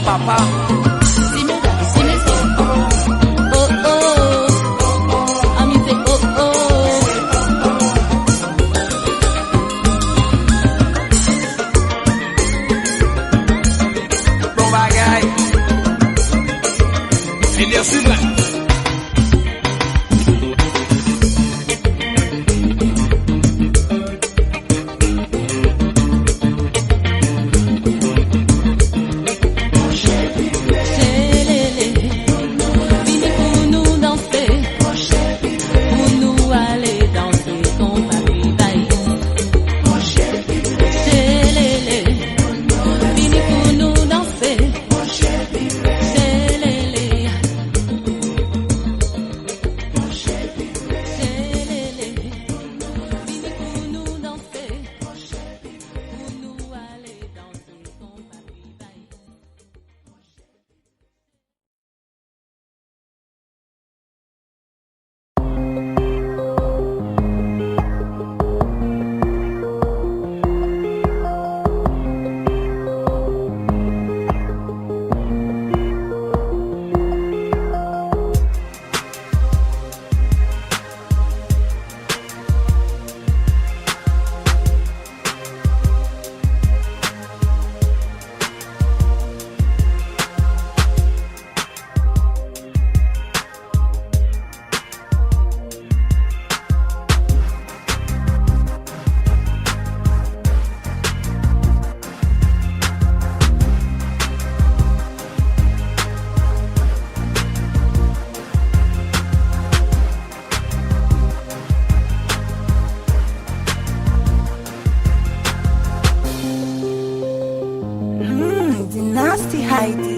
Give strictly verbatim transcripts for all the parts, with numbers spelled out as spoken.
Papa. Si mesye, si mesye. Oh, oh. Ann mize, oh, oh. Bon bagay. Eliezer Black. Hmm, Dynasty Haiti.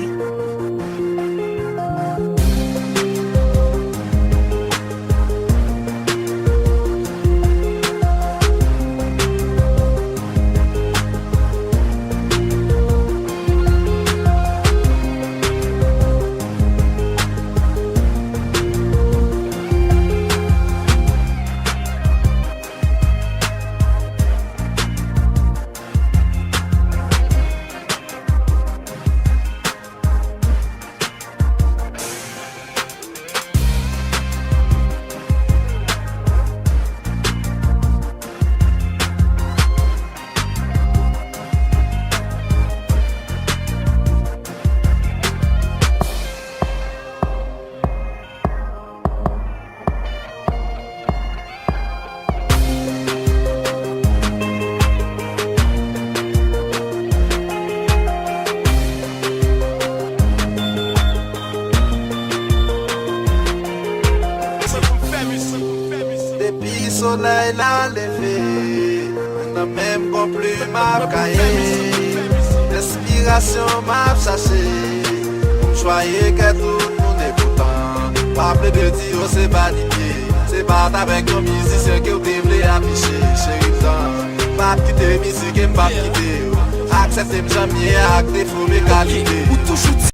Depi solèy la leve, mwen nan menm konpli m ap gaye. Enspirasyon m ap chache, pou m chwaye kè tout moun e poutan, pa vle de di yo se bann imye. Se pa t avèk yon mizisyen ke w te vle afiche, cheri m tan. M p ap kite mizik e m p ap kite w. Aksepte m jan m ye ak defo m e kalite. Ou toujou